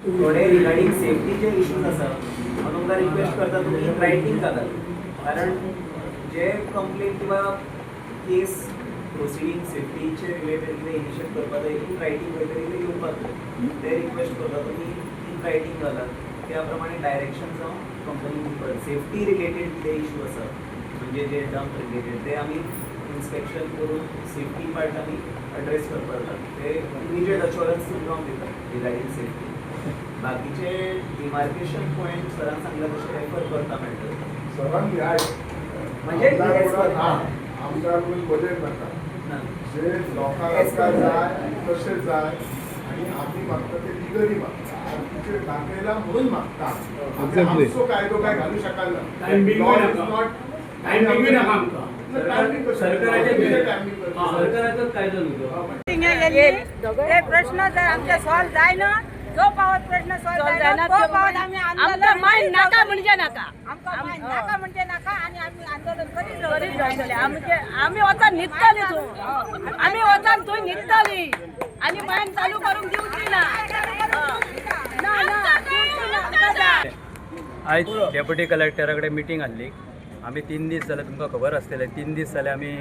थोडे regarding सेफ्टीचे issues आसा, हांव तुमकां रिक्वेस्ट करता, तुमी इन रायटींग घालात, कारण जे कंप्लेन किंवा केस प्रोसिडींग सेफ्टीचे रिलेटेड कितें इनिशिएट करपाक जाय, इन रायटींग खंय तरी ते येवपाक जाय. ते रिक्वेस्ट करता, तुमी इन रायटींग घालात. त्या प्रमाणे डायरेक्शन हांव कंपनीक दिवपाक. सेफ्टी रिलेटेड कितें इशू आसा, म्हणजे जे डंप रिलेटेड, ते आमी इन्स्पेक्शन करून सेफ्टी पार्ट आमी एड्रेस करपाक जाता. ते इमिजिएट अश्योरन्स तुमकां हांव दिता रिगार्डींग सेफ्टी. बाकीचे डिमार्केशन पॉयंट सरान सांगला तशें रेफर करता मेळटलें. सरान म्हणजे आमदार म्हणून बजेट नाका. ना. जे लोकांक आमकां जाय तशें जाय आनी आमी मागता ते लिगली मागता. आमचे दाखयला म्हणून मागता आमी. आमचो कायदो काय घालू शकना. Timing Law बी is नाका. not- timing बी नाका आमकां. टायमिंग कशें? सरकाराचे टायमिंग कशें? सरकाराचोच कायदो न्हू तो. ते प्रश्न जर आमचे सॉल्व जायना, जो पावत प्रश्न सॉल्व जायना तो पावत आमी आंदोलन आमकां मायन नाका म्हणजे नाका. आमकां मायन नाका म्हणजे नाका आनी आमी आंदोलन करीत करीत रावतले. रावतले. आमचे आमी वचून न्हिदतली तूं, आमी वचून थंय न्हिदतली आनी मायन चालू करूंक दिवची ना. ना ना, दिवची ना आमकां जाय. आयज डेप्युटी कलेक्टरा कडेन मिटींग आहली आमी. 3 दीस जाले, तुमकां खबर आसतलें, 3 दीस जाले आमी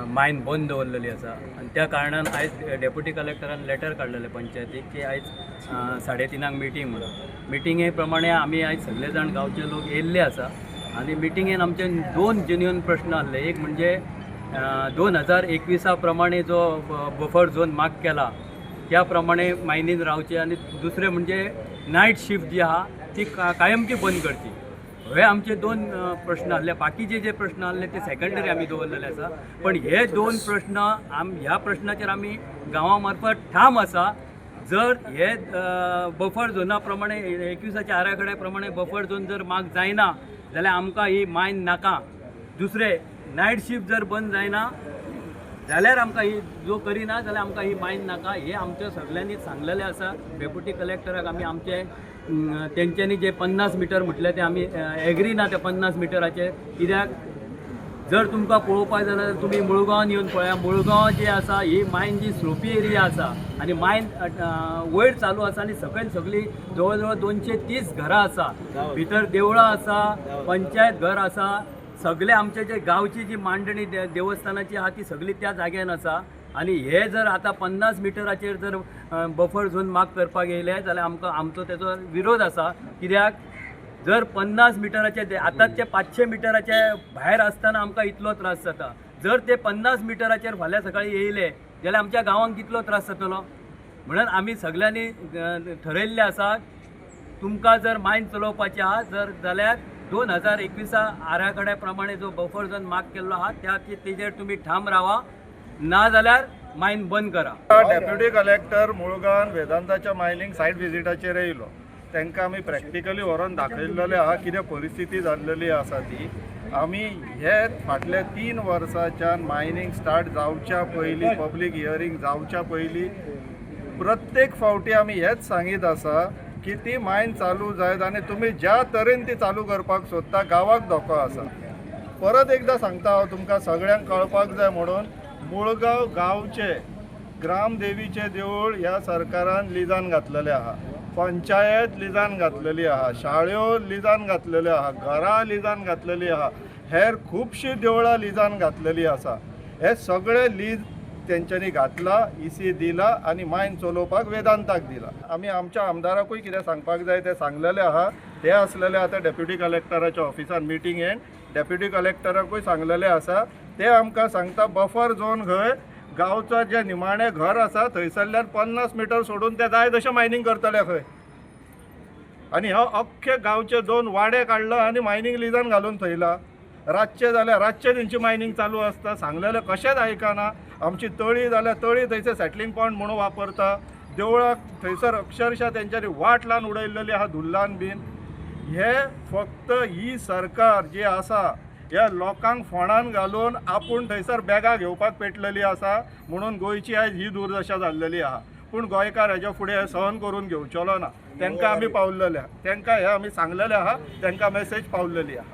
मायन बंद दवरलेली आसा आनी त्या कारणान आयज डेप्युटी कलेक्टरान लेटर काडलेलें पंचायतीक की आयज 3:30 मिटींग म्हणून. मिटिंगे प्रमाणे आमी आयज सगळे जाण गांवचे लोक येयल्ले आसा आनी मिटिंगेन आमचे दोन जेन्युअन प्रश्न आहले. एक म्हणजे 2021 प्रमाणे जो बफर झोन मार्क केला त्या प्रमाणे मायनीन रावचे आनी दुसरें म्हणजे नायट शिफ्ट जी आहा ती कायमची बंद करची. हे आमचे दोन प्रश्न आहले. बाकीचे जे प्रश्न आहले ते सेकंडरी आमी दवरलेले आसा, पण हे दोन प्रश्न ह्या प्रश्नाचेर आमी गांवा मार्फत ठाम आसा. जर हे बफर झोना प्रमाणे, 21च्या आराखड्या प्रमाणे बफर झोन जर मार्क जायना जाल्यार आमकां ही मायन नाका. दुसरें, नायट शिफ्ट जर बंद जायना जाल्यार आमकां ही जो करिना जाल्यार आमकां ही मायन नाका. हे आमच्या सगल्यांनी सांगलेलें आसा. डेप्युटी कलेक्टराक आमी आमचे तेंच्यांनी जे 50 मिटर म्हटलें ते आमी एग्री ना त्या 50 मिटराचेर. कित्याक जर तुमकां पळोवपाक जाल्यार तुमी मुळगांवान येवन पळया. मुळगांव जे आसा, ही मायन जी स्लोपी एरिया आसा आनी मायन वयर चालू आसा आनी सकयल सगळी जवळ जवळ 230 घरां आसा, भितर देवळां आसा, पंचायत घर आसा. सगळे आमचे जे गांवची जी मांडणी देवस्थानाची आहा ती सगळी त्या जाग्यान आसा. आनी हे जर आतां 50 मिटराचेर जर बफर झोन मार्क करपाक येयले जाल्यार आमकां आमचो तेजो विरोध आसा. कित्याक जर 50 मिटराचे आतांच ते 500 मिटराचे भायर आसतना आमकां इतलो त्रास जाता, जर ते 50 मिटराचेर फाल्यां सकाळीं येयले जाल्यार आमच्या गांवांक कितलो त्रास जातलो? म्हणून आमी सगल्यांनी ठरयल्लें आसा, तुमकां जर मायन चलोवपाची आहा जर जाल्यार 2021 आराखड्या प्रमाणे जो बफर झोन मार्क केल्लो आहा त्या तेजेर तुमी ठाम रावा, ना जाल्यार मायन बंद करा. डेप्युटी कलेक्टर मुळगांव वेदांताच्या मायनींग सायट विजिटाचेर येयलो. तांकां आमी प्रॅक्टिकली व्हरोन दाखयल्लेलें आहा कितें परिस्थिती जाल्लेली आसा ती. आमी हे फाटले 3 वर्साच्यान मायनींग स्टार्ट जावच्या पयलीं, पब्लीक हियरींग जावच्या पयलीं प्रत्येक फावटी आमी हेच सांगीत आसा की ती मायन चालू जायत आनी तुमी ज्या तरेन ती चालू करपाक सोदता, गांवाक धोको आसा. परत एकदां सांगता हांव तुमकां सगळ्यांक कळपाक जाय म्हणून, मुळगांव गांवचे ग्रामदेवीचें देवूळ ह्या सरकारान लिजान घातलेलें आहा, पंचायत लिजान घातलेली आहा, शाळ्यो लिजान घातलेल्यो आहा, घरां लिजान घातलेली आहा, हेर खुबशीं देवळां लिजान घातलेली आसा. हे सगळे लीज तेंच्यांनी घातला, इसी दिला आनी मायन चलोवपाक वेदांताक दिला. आमी आमच्या आमदाराकूय कितें सांगपाक जाय तें सांगलेलें आहा. ते आसलेले आतां डेप्युटी कलेक्टराच्या ऑफिसान मिटिंगेन. डेप्युटी कलेक्टराकूय सांगलेलें आसा. ते आमकां सांगता, बफर झोन खंय गांवचो जे निमाणें घर आसा थंयसरल्यान 50 मिटर सोडून ते जाय तशें मायनींग करतले खंय. आनी हो अख्खे गांवचे दोन वाडे काडला आनी मायनींग लिजान घालून थेयला. रातचे जाल्यार रातचे तेंची मायनींग चालू आसता. सांगलेलें कशेंच आयकना. आमची तळी जाल्यार तळी थंयसर सेटलींग पॉयंट म्हणून वापरता. देवळाक थंयसर अक्षरशा तेंच्यांनी वाट लावन उडयल्लेली आहा धुल्लान बीन. हे फक्त ही सरकार जी आसा ह्या लोकांक फोंडान घालून आपूण थंयसर बॅगां घेवपाक पेटलेली आसा. म्हणून गोंयची आयज ही दुर्दशा जाल्लेली आहा. पूण गोंयकार हेज्या फुडें हें सहन करून घेवचेलो ना. तांकां आमी पावलेले आहा, तांकां हें आमी सांगलेलें आहा, तांकां मॅसेज पावलेली आहा.